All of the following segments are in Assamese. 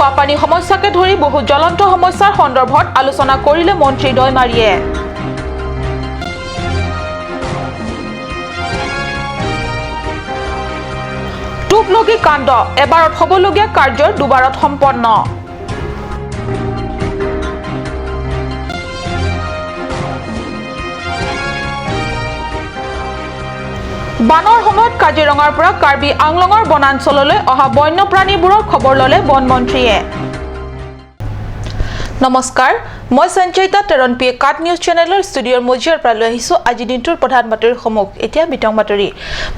খোৱাপানী সমস্যাকে ধৰি বহু জ্বলন্ত সমস্যাৰ সন্দৰ্ভত আলোচনা কৰিলে মন্ত্ৰী দৈমাৰীয়ে। টোপলগী কাণ্ড, এবাৰত হ'বলগীয়া কাৰ্য দুবাৰত সম্পন্ন। বানৰ সময়ত কাজিৰঙাৰ পৰা কাৰ্বি আংলঙৰ বনাঞ্চললৈ অহা বন্যপ্ৰাণীবোৰৰ খবৰ ল'লে বনমন্ত্ৰীয়ে। নমস্কাৰ, মই সঞ্চয়িতা তেৰণপিয়ে কাট নিউজ চেনেলৰ ষ্টুডিঅ'ৰ মজিয়াৰ পৰা লৈ আহিছোঁ আজি দিনটোৰ প্ৰধান বাতৰিসমূহ। এতিয়া বিতং বাতৰি।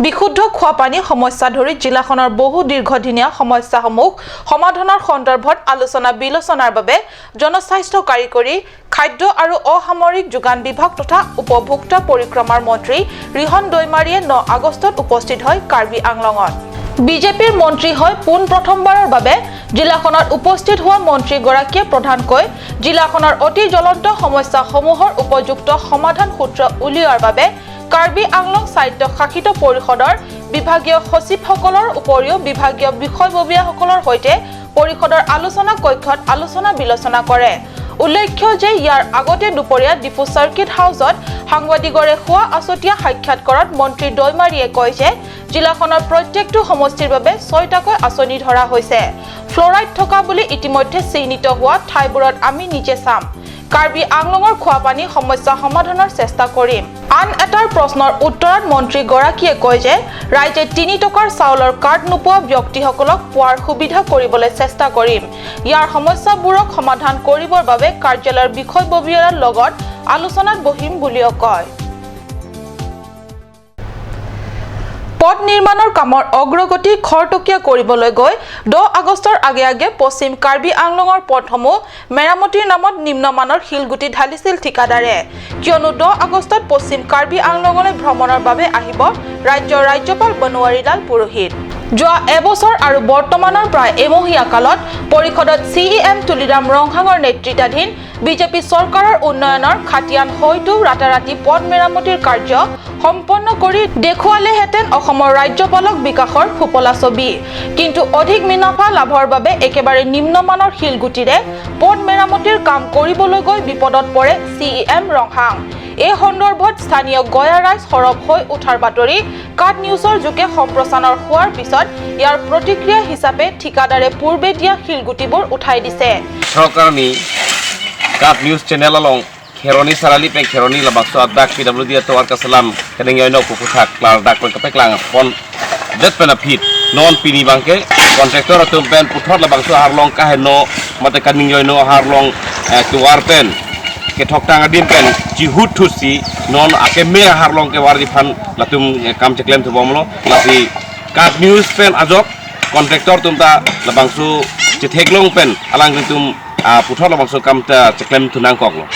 বিশুদ্ধ খোৱাপানী সমস্যা ধৰি জিলাখনৰ বহু দীৰ্ঘদিনীয়া সমস্যাসমূহ সমাধানৰ সন্দৰ্ভত আলোচনা বিলোচনাৰ বাবে জনস্বাস্থ্য কাৰিকৰী, খাদ্য আৰু অসামৰিক যোগান বিভাগ তথা উপভোক্তা পৰিক্ৰমাৰ মন্ত্ৰী ৰিহণ দৈমাৰীয়ে 9 আগষ্টত উপস্থিত হয় কাৰ্বি আংলঙত। বিজেপিৰ মন্ত্ৰী হৈ পোনপ্ৰথমবাৰৰ বাবে জিলাখনত উপস্থিত হোৱা মন্ত্ৰীগৰাকীয়ে প্ৰধানকৈ জিলাখনৰ অতি জ্বলন্ত সমস্যাসমূহৰ উপযুক্ত সমাধান সূত্ৰ উলিওৱাৰ বাবে কাৰ্বি আংলং স্বায়ত্তশাসিত পৰিষদৰ বিভাগীয় সচিবসকলৰ উপৰিও বিভাগীয় বিষয়ববীয়াসকলৰ সৈতে পৰিষদৰ আলোচনা কক্ষত আলোচনা বিলোচনা কৰে। উল্লেখ্য যে ইয়াৰ আগতে দুপৰীয়া ডিফু চাৰ্কিট হাউচত সাংবাদিকৰে হোৱা আছুতীয়া সাক্ষাৎকাৰত মন্ত্ৰী দৈমাৰীয়ে কয় যে জিলাখনৰ প্ৰত্যেকটো সমষ্টিৰ বাবে 6টাকৈ আঁচনি ধৰা হৈছে। ফ্লৰাইড থকা বুলি ইতিমধ্যে চিহ্নিত হোৱা ঠাইবোৰত আমি নিজে চাম। কাৰ্বি আংলঙৰ খোৱাপানী সমস্যা সমাধানৰ চেষ্টা কৰিম। আন এটাৰ প্ৰশ্নৰ উত্তৰত মন্ত্ৰীগৰাকীয়ে কয় যে ৰাইজে 3 টকাৰ চাউলৰ কাৰ্ড নোপোৱা ব্যক্তিসকলক পোৱাৰ সুবিধা কৰিবলৈ চেষ্টা কৰিম। ইয়াৰ সমস্যাবোৰক সমাধান কৰিবৰ বাবে কাৰ্যালয়ৰ বিষয়ববীয়াৰ লগত আলোচনাত বহিম বুলিও কয়। পথ নিৰ্মাণৰ কামৰ অগ্ৰগতি খৰতকীয়া কৰিবলৈ গৈ 10 আগষ্টৰ আগে আগে পশ্চিম কাৰ্বি আংলঙৰ পথসমূহ মেৰামতিৰ নামত নিম্নমানৰ শিলগুটি ঢালিছিল ঠিকাদাৰে। কিয়নো 10 আগষ্টত পশ্চিম কাৰ্বি আংলঙলৈ ভ্ৰমণৰ বাবে আহিব ৰাজ্যৰ ৰাজ্যপাল বনোৱাৰীলাল পুৰোহিত। যোৱা এবছৰ আৰু বৰ্তমানৰ প্ৰায় এমহীয়া কালত পৰিষদত CEM Tuliram ৰংহাঙৰ নেতৃত্বাধীন বিজেপি চৰকাৰৰ উন্নয়নৰ খাতিয়ান হয়তো ৰাতাৰাতি পথ মেৰামতিৰ কাৰ্য সম্পন্ন কৰি দেখুৱালেহেঁতেন অসমৰ ৰাজ্যপালক বিকাশৰ ফোপলা ছবি। কিন্তু অধিক মুনাফা লাভৰ বাবে একেবাৰে নিম্নমানৰ শিলগুটিৰে পথ মেৰামতিৰ কাম কৰিবলৈ গৈ বিপদত পৰে CEM Ronghang. এই সন্দৰ্ভত স্থানীয় গয়া ৰাইজ সৰব হৈ উঠাৰ বাতৰি কাট নিউজৰ যোগে সম্প্ৰচাৰৰ হোৱাৰ পিছত ইয়াৰ প্ৰতিক্ৰিয়া হিচাপে ঠিকাদাৰে পূৰ্বে দিয়া শিলগুটিবোৰ উঠাই দিছে। চৰকাৰনি কাট news channel along Kheroni sarali pe Kheroni la bakso adak PWD to war kasalam kedeng yoino kukuthak klar dak pe klang pon det pe na phit non pini bangke contractor atum pen puthot la bakso harlong ka no mate kaning yoino harlong tuar pen ke thok tang adim pen jihut thusi non ake me harlong ke war di phan latum kam cheklem thu bomlo lasi kat news pen ajok contractor tum ta la bangsu chetheklong pen alang tum puthot la bangsu kam ta cheklem thunang koklo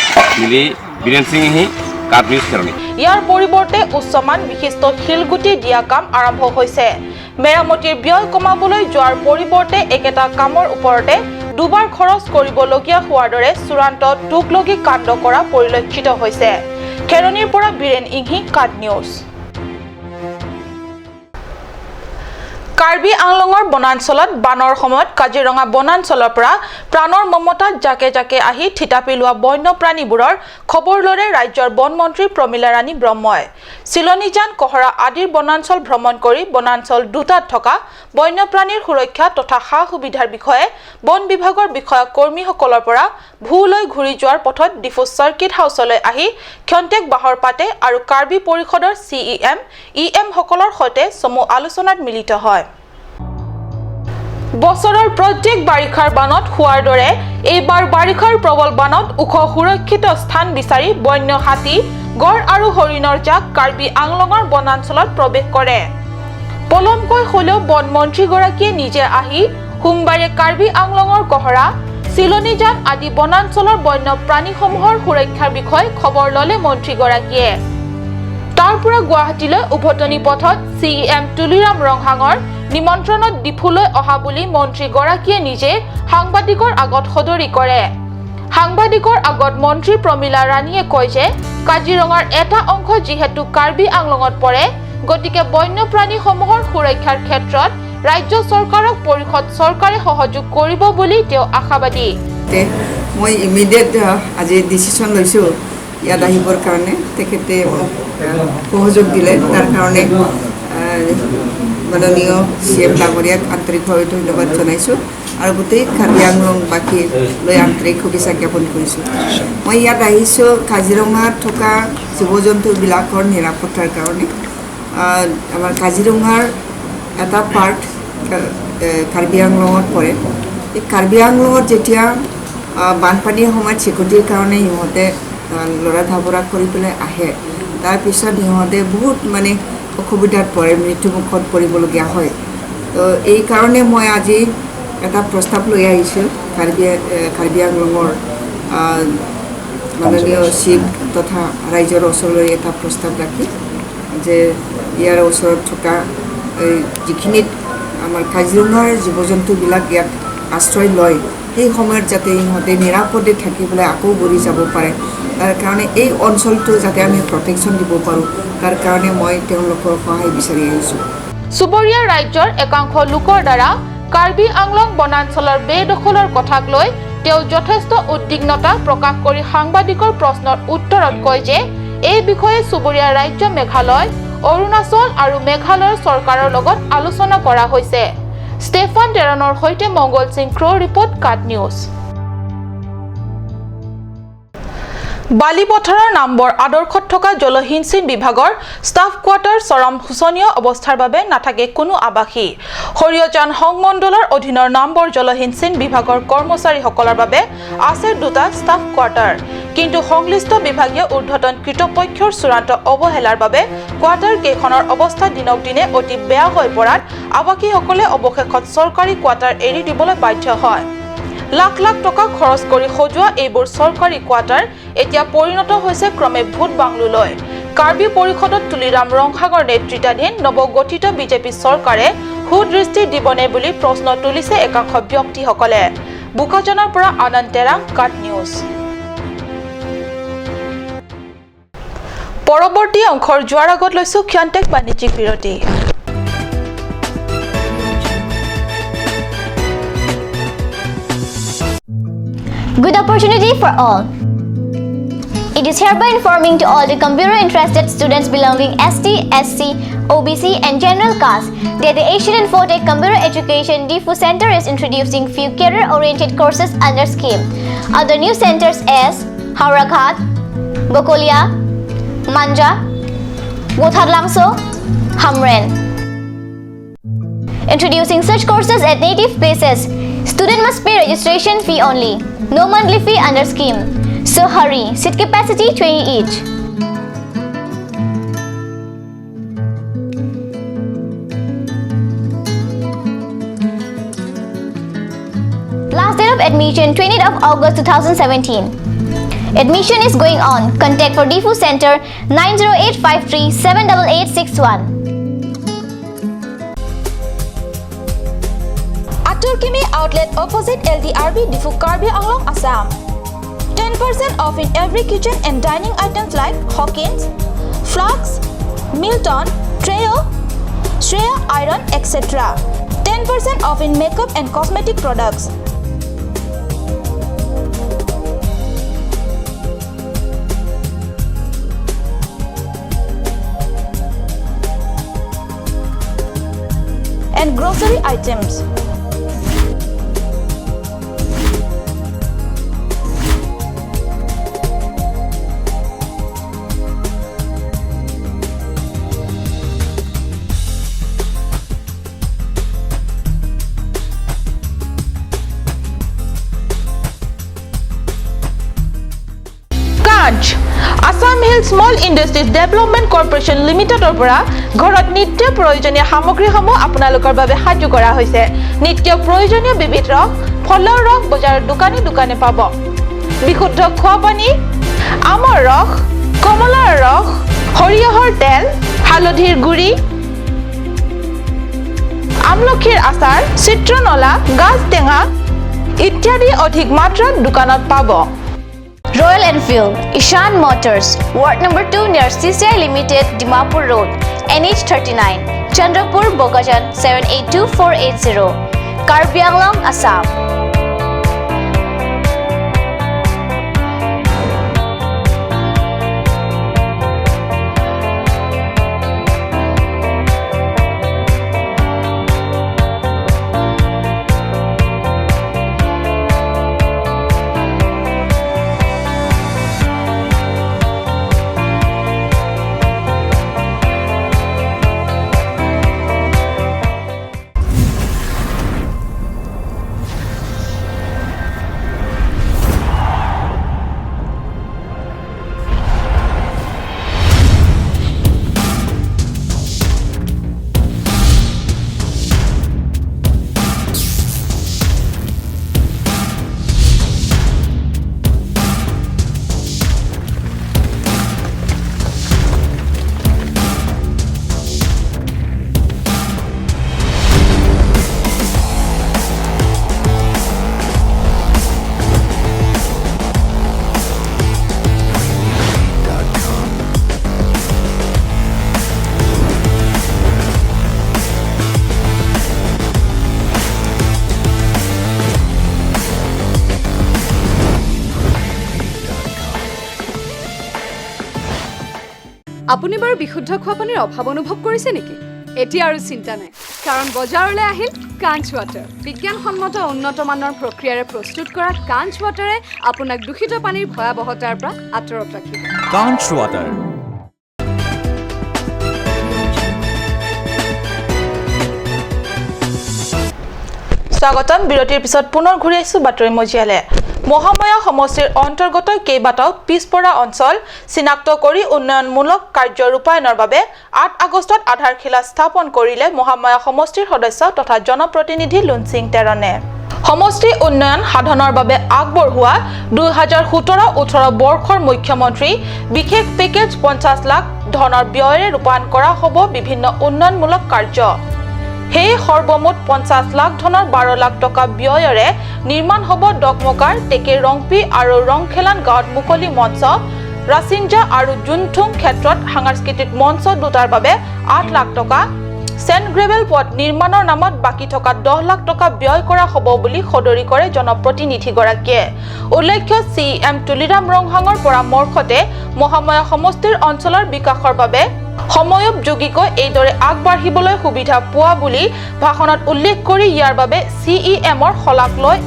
মিলি বীৰেন সিং হি কাট নিউজ খেৰণি। ইয়াৰ পৰিৱৰ্তে উচ্চমান বিশিষ্ট শিলগুটি দিয়া কাম আৰম্ভ হৈছে। মেৰামতিৰ ব্যয় কমাবলৈ যোৱাৰ পৰিৱৰ্তে একেটা কামৰ ওপৰতে দুবাৰ খৰচ কৰিবলগীয়া হোৱাৰ দৰে চূড়ান্ত টোকলগী কাণ্ড কৰা পৰিলক্ষিত হৈছে। খেৰণিৰ পৰা বীৰেন ইংহি, কাট নিউজ। কাৰ্বি আংলঙৰ বনাঞ্চলত বানৰ সময়ত কাজিৰঙা বনাঞ্চলৰ পৰা প্ৰাণৰ মমতাত জাকে জাকে আহি থিতাপি লোৱা বন্যপ্ৰাণীবোৰৰ খবৰ ল'লে ৰাজ্যৰ বনমন্ত্ৰী প্ৰমীলা ৰাণী ব্ৰহ্মই। চিলনীজান, কহৰা আদিৰ বনাঞ্চল ভ্ৰমণ কৰি বনাঞ্চল দুটাত থকা বন্যপ্ৰাণীৰ সুৰক্ষা তথা সা সুবিধাৰ বিষয়ে বন বিভাগৰ বিষয়া কৰ্মীসকলৰ পৰা ভূলৈ ঘূৰি যোৱাৰ পথত ডিফু চাৰ্কিট হাউচলৈ আহি ক্ষন্তেক বাহৰ পাতে আৰু কাৰ্বি পৰিষদৰ CEM, EM সকলৰ সৈতে চমু আলোচনাত মিলিত হয়। বছৰৰ প্ৰত্যেক বাৰিষাৰ বানত হোৱাৰ দৰে এইবাৰ বাৰিষাৰ প্ৰবল বানত ওখ সুৰক্ষিত স্থান বিচাৰি বন্য হাতী, গড় আৰু হৰিণৰ জাক কাৰ্বি আংলঙৰ বনাঞ্চলত প্ৰৱেশ কৰে। পলমকৈ হ'লেও বনমন্ত্ৰীগৰাকীয়ে নিজে আহি সোমবাৰে কাৰ্বি আংলঙৰ কহৰা, চিলনীজান আদি বনাঞ্চলৰ বন্যপ্ৰাণীসমূহৰ সুৰক্ষাৰ বিষয়ে খবৰ ল'লে মন্ত্ৰীগৰাকীয়ে। তাৰ পৰা গুৱাহাটীলৈ উভতনি পথত CEM Tuliram ৰংহাঙৰ নিমন্ত্ৰণত ডিফুলৈ অহা বুলি মন্ত্ৰীগৰাকীয়ে নিজে সাংবাদিকৰ আগত সদৰি কৰে। সাংবাদিকৰ আগত মন্ত্ৰী প্ৰমীলা ৰাণীয়ে কয় যে কাজিৰঙাৰ এটা অংশ যিহেতু কাৰ্বি আংলঙত পৰে, গতিকে বন্যপ্ৰাণীসমূহৰ সুৰক্ষাৰ ক্ষেত্ৰত ৰাজ্য চৰকাৰক পৰিষদ চৰকাৰে সহযোগ কৰিব বুলি তেওঁ আশাবাদী। মই ইমিডিয়েট আজি ডিচিশ্যন লৈছোঁ ইয়াত আহিবৰ কাৰণে। তেখেতে মোক সহযোগ দিলে, তাৰ কাৰণে মাননীয় চি এম ডাঙৰীয়াক আন্তৰিকভাৱে ধন্যবাদ জনাইছোঁ আৰু গোটেই কাৰ্বি আংলংবাসীলৈ আন্তৰিক শুভেচ্ছা জ্ঞাপন কৰিছোঁ। মই ইয়াত আহিছোঁ কাজিৰঙাত থকা জীৱ জন্তুবিলাকৰ নিৰাপত্তাৰ কাৰণে। আমাৰ কাজিৰঙাৰ এটা পাৰ্ট কাৰ্বি আংলঙত পৰে। এই কাৰ্বি আংলঙত যেতিয়া বানপানীৰ সময়ত চিকটিৰ কাৰণে সিহঁতে লৰা ধাপৰা কৰি পেলাই আহে, তাৰপিছত সিহঁতে বহুত মানে অসুবিধাত পৰে, মৃত্যুমুখত পৰিবলগীয়া হয়। তো এই কাৰণে মই আজি এটা প্ৰস্তাৱ লৈ আহিছোঁ কাৰ্বি আংলঙৰ মাননীয় চিফ তথা ৰাইজৰ ওচৰলৈ এটা প্ৰস্তাৱ ৰাখি যে ইয়াৰ ওচৰত থকা এই যিখিনিত আমাৰ কাজিৰঙাৰ জীৱ জন্তুবিলাক ইয়াত আশ্ৰয় লয়, সেই সময়ত যাতে ইহঁতে নিৰাপদে থাকি পেলাই আকৌ ঘূৰি যাব পাৰে, তাৰ কাৰণে এই অঞ্চলটো যাতে আমি প্ৰটেকশ্যন দিব পাৰোঁ, তাৰ কাৰণে মই তেওঁলোকৰ সহায় বিচাৰি আহিছোঁ। চুবুৰীয়া ৰাজ্যৰ একাংশ লোকৰ দ্বাৰা কাৰ্বি আংলং বনাঞ্চলৰ বেদখলৰ কথাক লৈ তেওঁ যথেষ্ট উদ্বিগ্নতা প্ৰকাশ কৰি সাংবাদিকৰ প্ৰশ্নৰ উত্তৰত কয় যে এই বিষয়ে চুবুৰীয়া ৰাজ্য মেঘালয়, অৰুণাচল আৰু মেঘালয়ৰ চৰকাৰৰ লগত আলোচনা কৰা হৈছে। ষ্টেফান টেৰণৰ সৈতে মংগল সিং ক্ৰ' ৰিপৰ্ট, কাট নিউজ। বালিপথাৰৰ নামবৰ আদৰ্শত থকা জলসিঞ্চন বিভাগৰ ষ্টাফ কোৱাৰ্টাৰ চৰম শোচনীয় অৱস্থাৰ বাবে নাথাকে কোনো আৱাসী। সৰিয়জান সংমণ্ডলৰ অধীনৰ নামবৰ জলসিঞ্চন বিভাগৰ কৰ্মচাৰীসকলৰ বাবে আছে দুটা ষ্টাফ কোৱাৰ্টাৰ। কিন্তু সংশ্লিষ্ট বিভাগীয় ঊৰ্ধ্বতন কৰ্তৃপক্ষৰ চূড়ান্ত অৱহেলাৰ বাবে কোৱাৰ্টাৰ কেইখনৰ অৱস্থা দিনক দিনে অতি বেয়া হৈ পৰাত আৱাসীসকলে অৱশেষত চৰকাৰী কোৱাৰ্টাৰ এৰি দিবলৈ বাধ্য হয়। লাখ লাখ টকা খৰচ কৰি সজোৱা এইবোৰ চৰকাৰী কোৱাৰ্টাৰ এতিয়া পৰিণত হৈছে ক্ৰমে ভূত বাংলোলৈ। কাৰ্বি পৰিষদত তুলিৰাম ৰংহাঙৰ নেতৃত্বাধীন নৱগঠিত বিজেপি চৰকাৰে সুদৃষ্টি দিবনে বুলি প্ৰশ্ন তুলিছে একাংশ ব্যক্তিসকলে। বোকাজানৰ পৰা আনন্দ তেৰাং, কাট নিউজ। পৰৱৰ্তী অংশৰ যোৱাৰ আগত লৈছো ক্ষন্তেক বাণিজ্যিক বিৰতি। Good opportunity for all. It is hereby informing to all the computer interested students belonging ST, SC, OBC and general caste that the Asian Infotech Computer Education Diphu Center is introducing few career-oriented courses under scheme. Other new centers as Howraghat, Bokolia, Manja, Gotharlangso, Hamren. Introducing such courses at native places. Student must pay registration fee only. No monthly fee under scheme. So hurry. Seat capacity 20 each. Last date of admission 20th of August 2017. Admission is going on. Contact for Diphu Center 90853 78861. Atur Kimi outlet opposite LDRB, Diphu, Karbi Anglong, Assam. 10% off in every kitchen and dining items like Hawkins, Flux, Milton, Treo, Shreya Iron, etc. 10% off in makeup and cosmetic products. And grocery items. Kanch Assam hill small industries development corporation লিমিটেডৰ পৰা ঘৰত নিত্য প্ৰয়োজনীয় সামগ্ৰীসমূহ আপোনালোকৰ বাবে সাজু কৰা হৈছে। নিত্য প্ৰয়োজনীয় বিবিধ ৰস, ফলৰ ৰস বজাৰৰ দোকানে দোকানে পাব। বিশুদ্ধ খোৱা পানী, আমৰ ৰস, কমলাৰ ৰস, সৰিয়হৰ তেল, হালধিৰ গুড়ি, আমলখিৰ আচাৰ, চিত্ৰনলা, গাজ টেঙা ইত্যাদি অধিক মাত্ৰাত দোকানত পাব। Royal Enfield, Ishan Motors, Ward number 2 near CCI Limited, Dimapur Road, NH 39. Chandrapur, Bokajan 782480, Karbi Anglong, Assam. আপুনি বাৰু বিশুদ্ধ খোৱা পানীৰ অভাৱ অনুভৱ কৰিছে নেকি? এতিয়া আৰু চিন্তা নাই, কাৰণ বজাৰলৈ আহিল কাঞ্চ ৱাটাৰ। বিজ্ঞানসন্মত উন্নত মানৰ প্ৰক্ৰিয়াৰে প্ৰস্তুত কৰা কাঞ্চ ৱাটাৰে আপোনাক দূষিত পানীৰ ভয়াৱহতাৰ পৰা আঁতৰত ৰাখিব। কাঞ্চ ৱাটাৰ। স্বাগতম। বিৰতিৰ পিছত পুনৰ ঘূৰি আহিছোঁ বাতৰি মজিয়ালে। মহামায়া সমষ্টিৰ অন্তৰ্গত কেইবাটাও পিছপৰা অঞ্চল চিনাক্ত কৰি উন্নয়নমূলক কাৰ্য ৰূপায়ণৰ বাবে ৮ আগষ্টত আধাৰশিলা স্থাপন কৰিলে মহামায়া সমষ্টিৰ সদস্য তথা জনপ্ৰতিনিধি লুনচিং তেৰণে। সমষ্টি উন্নয়ন সাধনৰ বাবে আগবঢ়োৱা ২০১৭-১৮ বৰ্ষৰ মুখ্যমন্ত্ৰী বিশেষ পেকেজ ৫০ লাখ ধনৰ ব্যয়েৰে ৰূপায়ণ কৰা হ'ব বিভিন্ন উন্নয়নমূলক কাৰ্য। সেয়ে সৰ্বমুঠ ৫০ লাখ ধনৰ ১২ লাখ টকা ব্যয়েৰে নিৰ্মাণ হ'ব ডকমকাৰ, টেকে ৰংপি আৰু ৰংখেলান গাঁৱত মুকলি মঞ্চ, ৰাছিঞ্জা আৰু জুনথুং ক্ষেত্ৰত সাংস্কৃতিক মঞ্চ দুটাৰ বাবে ৮ লাখ টকা, চেণ্ট গ্ৰেভেল পথ নিৰ্মাণৰ নামত বাকী থকা ১০ লাখ টকা ব্যয় কৰা হ'ব বুলি সদৰি কৰে জনপ্ৰতিনিধিগৰাকীয়ে। উল্লেখ্য, চি এম তুলিৰাম ৰংহাঙৰ পৰামৰ্শতে মহামায়া সমষ্টিৰ অঞ্চলৰ বিকাশৰ বাবে সময়োপযোগীকৈ এইদৰে আগবাঢ়িবলৈ সুবিধা পোৱা বুলি ভাষণত উল্লেখ কৰি ইয়াৰ বাবে চি ই এমৰ শলাগ লয়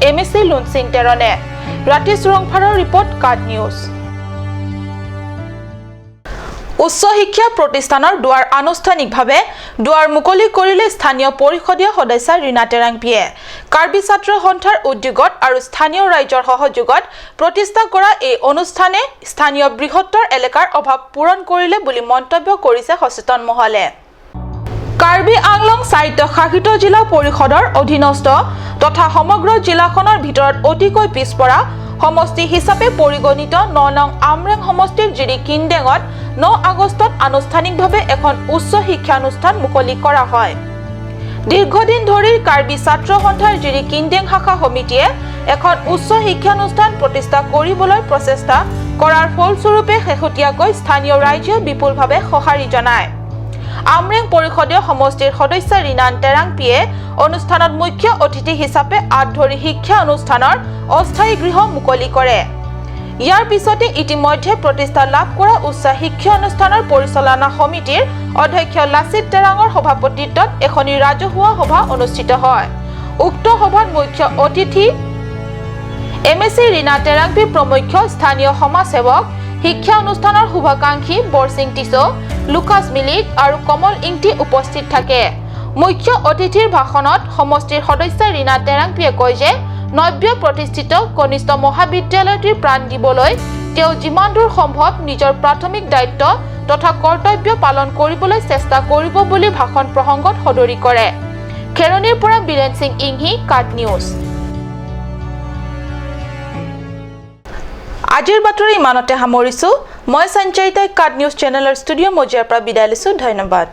এম এ চি লুনচিং তেৰণে। ৰাতি চুৰংফাৰৰ ৰিপৰ্ট, কাট নিউজ। উচ্চ শিক্ষা প্ৰতিষ্ঠানৰ দুৱাৰ আনুষ্ঠানিকভাৱে দুৱাৰ মুকলি কৰিলে স্থানীয় পৰিষদীয় সদস্যা ৰীণা টেৰাংপিয়ে। কাৰ্বি ছাত্ৰ সন্থাৰ উদ্যোগত আৰু স্থানীয় ৰাইজৰ সহযোগত প্ৰতিষ্ঠা কৰা এই অনুষ্ঠানে স্থানীয় বৃহত্তৰ এলেকাৰ অভাৱ পূৰণ কৰিলে বুলি মন্তব্য কৰিছে সচেতন মহলে। কাৰ্বি আংলং স্বায়ত্তশাসিত জিলা পৰিষদৰ অধীনস্থ তথা সমগ্ৰ জিলাখনৰ ভিতৰত অতিকৈ পিছপৰা সমষ্টি হিচাপে পৰিগণিত ৯ নং আমৰেং সমষ্টিৰ জিৰি কিনডেঙত ৯ আগষ্টত আনুষ্ঠানিকভাৱে এখন উচ্চ শিক্ষানুষ্ঠান মুকলি কৰা হয়। দীৰ্ঘদিন ধৰি কাৰ্বি ছাত্ৰ সন্থাৰ জিৰি কিনডেং শাখা সমিতিয়ে এখন উচ্চ শিক্ষানুষ্ঠান প্ৰতিষ্ঠা কৰিবলৈ প্ৰচেষ্টা কৰাৰ ফলস্বৰূপে শেহতীয়াকৈ স্থানীয় ৰাইজে বিপুলভাৱে সঁহাৰি জনায়। আমৰেং পৰিষদীয় সমষ্টিৰ সদস্য ৰীণা টেৰাংপিয়ে অনুষ্ঠানত মুখ্য অতিথি হিচাপে আঁত ধৰি শিক্ষা অনুষ্ঠানৰ অস্থায়ী গৃহ মুকলি কৰে। ইয়াৰ পিছতে ইতিমধ্যে প্ৰতিষ্ঠা লাভ কৰা উচ্চ শিক্ষা অনুষ্ঠানৰ পৰিচালনা সমিতিৰ অধ্যক্ষ লাচিত টেৰাঙৰ সভাপতিত্বত এখনি ৰাজহুৱা সভা অনুষ্ঠিত হয়। উক্ত সভাত মুখ্য অতিথি M A C Rina Terangpi প্ৰমুখ্য স্থানীয় সমাজসেৱক, শিক্ষা অনুষ্ঠানৰ শুভাকাংক্ষী বৰসিং টিছো, লুকাছ মিলিক আৰু কমল ইংটি উপস্থিত থাকে। মুখ্য অতিথিৰ ভাষণত সমষ্টিৰ সদস্য ৰীণা টেৰাংপিয়ে কয় যে নব্য প্ৰতিষ্ঠিত কনিষ্ঠ মহাবিদ্যালয়টিৰ প্ৰাণ দিবলৈ তেওঁ যিমান দূৰ সম্ভৱ নিজৰ প্ৰাথমিক দায়িত্ব তথা কৰ্তব্য পালন কৰিবলৈ চেষ্টা কৰিব বুলি ভাষণ প্ৰসংগত সদৰি কৰে। খেৰণিৰ পৰা বীৰেন সিং ইংহি, কাট নিউজ। আজিৰ বাতৰি ইমানতে সামৰিছোঁ। মই সঞ্চয়িতাই কাট নিউজ চেনেলৰ ষ্টুডিঅ' মজিয়াৰ পৰা বিদায় লৈছোঁ। ধন্যবাদ।